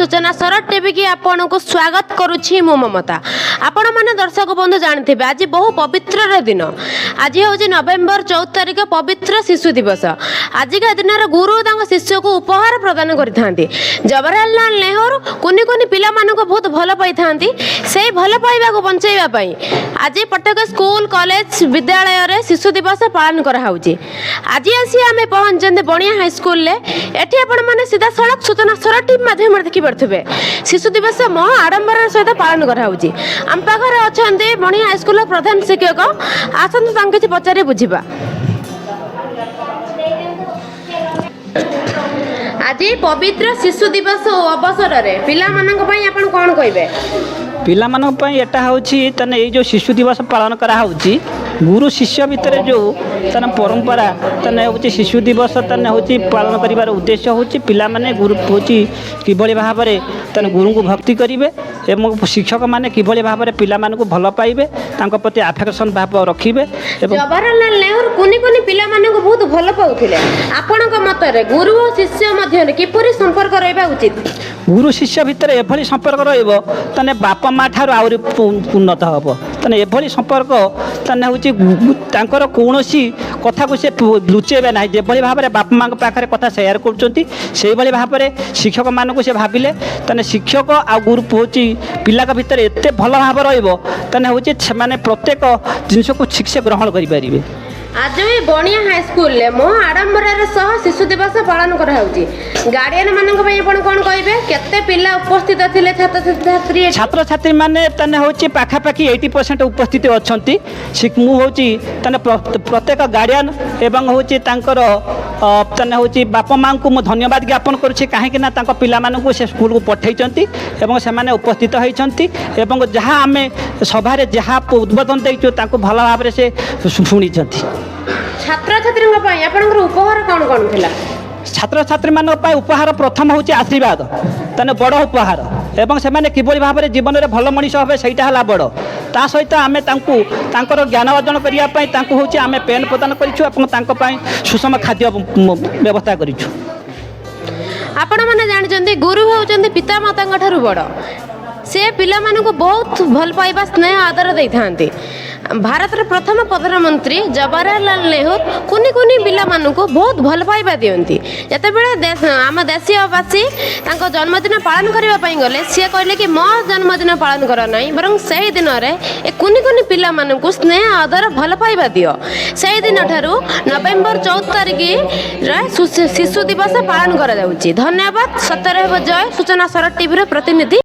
ସୂଚନା ଶରତ ଟିଭିକି ଆପଣଙ୍କୁ ସ୍ୱାଗତ କରୁଛି ମୁଁ ମମତା। ଆପଣମାନେ ଦର୍ଶକ ବନ୍ଧୁ ଜାଣିଥିବେ, ଆଜି ବହୁ ପବିତ୍ରର ଦିନ। ଆଜି ହେଉଛି ନଭେମ୍ବର 14 ତାରିଖ, ପବିତ୍ର ଶିଶୁ ଦିବସ। ଆଜିକା ଦିନରେ ଗୁରୁ ତାଙ୍କ ଶିଷ୍ୟକୁ ଉପହାର ପ୍ରଦାନ କରିଥାନ୍ତି। ଜବାହରଲାଲ ନେହେରୁ କୁନି କୁନି ପିଲାମାନଙ୍କୁ ବହୁତ ଭଲ ପାଇଥାନ୍ତି। ସେଇ ଭଲ ପାଇବାକୁ ବଞ୍ଚେଇବା ପାଇଁ ଆଜି ପ୍ରତ୍ୟେକ ସ୍କୁଲ, କଲେଜ, ବିଦ୍ୟାଳୟରେ ଶିଶୁ ଦିବସ ପାଳନ କରାହେଉଛି। ଆଜି ଆସି ଆମେ ପହଞ୍ଚିଛନ୍ତି ବଣିଆ ହାଇସ୍କୁଲରେ। ଏଠି ଆପଣମାନେ ସିଧାସଳଖ ସୂଚନା ଶରତ ଟିଭି ମାଧ୍ୟମରେ ଦେଖିପାରୁଥିବେ, ଶିଶୁ ଦିବସ ମହା ଆଡ଼ମ୍ବରର ସହିତ ପାଳନ କରାହେଉଛି। ଆମ ପାଖରେ ଅଛନ୍ତି ବଣିଆ ହାଇସ୍କୁଲର ପ୍ରଧାନ ଶିକ୍ଷକ। ଆସନ୍ତୁ, ତାଙ୍କୁ କିଛି ପଚାରି ବୁଝିବା। ଆଜି ପବିତ୍ର ଶିଶୁ ଦିବସ ଅବସରରେ ପିଲାମାନଙ୍କ ପାଇଁ ଆପଣ କ'ଣ କହିବେ? ପିଲାମାନଙ୍କ ପାଇଁ ଏଟା ହେଉଛି, ତାନେ ଏଇ ଯେଉଁ ଶିଶୁ ଦିବସ ପାଳନ କରାହେଉଛି, ଗୁରୁ ଶିଷ୍ୟ ଭିତରେ ଯେଉଁ ତାନେ ପରମ୍ପରା, ତାନେ ହେଉଛି ଶିଶୁ ଦିବସ, ତାନେ ହେଉଛି ପାଳନ କରିବାର ଉଦ୍ଦେଶ୍ୟ ହେଉଛି ପିଲାମାନେ ଗୁରୁ ହେଉଛି କିଭଳି ଭାବରେ ତାନେ ଗୁରୁଙ୍କୁ ଭକ୍ତି କରିବେ ଏବଂ ଶିକ୍ଷକମାନେ କିଭଳି ଭାବରେ ପିଲାମାନଙ୍କୁ ଭଲ ପାଇବେ, ତାଙ୍କ ପ୍ରତି ଆଫେକ୍ସନ୍ ଭାବ ରଖିବେ ଏବଂ ଜବାହରଲାଲ ନେହେରୁ କୁନି କୁନି ପିଲାମାନଙ୍କୁ ବହୁତ ଭଲ ପାଉଥିଲେ। ଆପଣଙ୍କ ମତରେ ଗୁରୁ ଓ ଶିଷ୍ୟ ମଧ୍ୟରେ କିପରି ସମ୍ପର୍କ ରହିବା ଉଚିତ? ଗୁରୁ ଶିଷ୍ୟ ଭିତରେ ଏଭଳି ସମ୍ପର୍କ ରହିବ, ତାହେଲେ ବାପା ମା ଠାରୁ ଆହୁରି ଉନ୍ନତ ହେବ। ତାହେଲେ ଏଭଳି ସମ୍ପର୍କ ତାହେଲେ ହେଉଛି ତାଙ୍କର କୌଣସି କଥାକୁ ସେ ଲୁଚେଇବେ ନାହିଁ। ଯେଭଳି ଭାବରେ ବାପା ମାଆଙ୍କ ପାଖରେ କଥା ସେୟାର କରୁଛନ୍ତି, ସେଇଭଳି ଭାବରେ ଶିକ୍ଷକମାନଙ୍କୁ ସେ ଭାବିଲେ, ତାହେଲେ ଶିକ୍ଷକ ଆଉ ଗୁରୁ ହେଉଛି ପିଲାଙ୍କ ଭିତରେ ଏତେ ଭଲ ଭାବ ରହିବ, ତାହେଲେ ହେଉଛି ସେମାନେ ପ୍ରତ୍ୟେକ ଜିନିଷକୁ ଠିକ୍ ସେ ଗ୍ରହଣ କରିପାରିବେ। ଆଜି ବି ବଣିଆ ହାଇସ୍କୁଲରେ ମହା ଆଡ଼ମ୍ବରର ସହ ଶିଶୁ ଦିବସ ପାଳନ କରାହେଉଛି। ଗାର୍ଡ଼ିଆନ ମାନଙ୍କ ପାଇଁ ଆପଣ କ'ଣ କହିବେ? କେତେ ପିଲା ଉପସ୍ଥିତ ଥିଲେ, ଛାତ୍ରଛାତ୍ରୀ ଏଠି? ଛାତ୍ରଛାତ୍ରୀମାନେ ତାହେଲେ ହେଉଛି ପାଖାପାଖି 80% ଉପସ୍ଥିତ ଅଛନ୍ତି। ମୁଁ ହେଉଛି ତାହେଲେ ପ୍ରତ୍ୟେକ ଗାର୍ଡ଼ିଆନ ଏବଂ ହେଉଛି ତାଙ୍କର ତାହେଲେ ହେଉଛି ବାପା ମାଆଙ୍କୁ ମୁଁ ଧନ୍ୟବାଦ ଜ୍ଞାପନ କରୁଛି, କାହିଁକି ନା ତାଙ୍କ ପିଲାମାନଙ୍କୁ ସେ ସ୍କୁଲକୁ ପଠାଇଛନ୍ତି ଏବଂ ସେମାନେ ଉପସ୍ଥିତ ହୋଇଛନ୍ତି ଏବଂ ଯାହା ଆମେ ସଭାରେ ଯାହା ଉଦ୍ବୋଧନ ଦେଇଛୁ, ତାଙ୍କୁ ଭଲ ଭାବରେ ସେ ଶୁଣିଛନ୍ତି। ଛାତ୍ରଛାତ୍ରୀଙ୍କ ପାଇଁ ଆପଣଙ୍କର ଉପହାର କ'ଣ କ'ଣ ଥିଲା? ଛାତ୍ରଛାତ୍ରୀମାନଙ୍କ ପାଇଁ ଉପହାର ପ୍ରଥମ ହେଉଛି ଆଶୀର୍ବାଦ, ତାହେଲେ ବଡ଼ ଉପହାର, ଏବଂ ସେମାନେ କିଭଳି ଭାବରେ ଜୀବନରେ ଭଲ ମଣିଷ ହେବେ, ସେଇଟା ହେଲା ବଡ଼। ତା ସହିତ ଆମେ ତାଙ୍କୁ ତାଙ୍କର ଜ୍ଞାନ ଅର୍ଜନ କରିବା ପାଇଁ ତାଙ୍କୁ ହେଉଛି ଆମେ ପେନ୍ ପ୍ରଦାନ କରିଛୁ ଏବଂ ତାଙ୍କ ପାଇଁ ସୁଷମ ଖାଦ୍ୟ ବ୍ୟବସ୍ଥା କରିଛୁ। ଆପଣମାନେ ଜାଣିଛନ୍ତି, ଗୁରୁ ହେଉଛନ୍ତି ପିତାମାତାଙ୍କ ଠାରୁ ବଡ଼। ସେ ପିଲାମାନଙ୍କୁ ବହୁତ ଭଲ ପାଇବା, ସ୍ନେହ, ଆଦର ଦେଇଥାନ୍ତି। ଭାରତର ପ୍ରଥମ ପ୍ରଧାନମନ୍ତ୍ରୀ ଜବାହରଲାଲ ନେହେରୁ କୁନି କୁନି ପିଲାମାନଙ୍କୁ ବହୁତ ଭଲ ପାଇବା ଦିଅନ୍ତି। ଯେତେବେଳେ ଆମ ଦେଶୀୟବାସୀ ତାଙ୍କ ଜନ୍ମଦିନ ପାଳନ କରିବା ପାଇଁ ଗଲେ, ସିଏ କହିଲେ କି ମୋ ଜନ୍ମଦିନ ପାଳନ କର ନାହିଁ, ବରଂ ସେହି ଦିନରେ ଏ କୁନି କୁନି ପିଲାମାନଙ୍କୁ ସ୍ନେହ, ଆଦର, ଭଲ ପାଇବା ଦିଅ। ସେହି ଦିନଠାରୁ ନଭେମ୍ବର 14 ତାରିଖରେ ଶିଶୁ ଦିବସ ପାଳନ କରାଯାଉଛି। ଧନ୍ୟବାଦ। ସତ୍ୟର ହେବ ଜୟ। ସୂଚନା ଶରତ ଟିଭିର ପ୍ରତିନିଧି।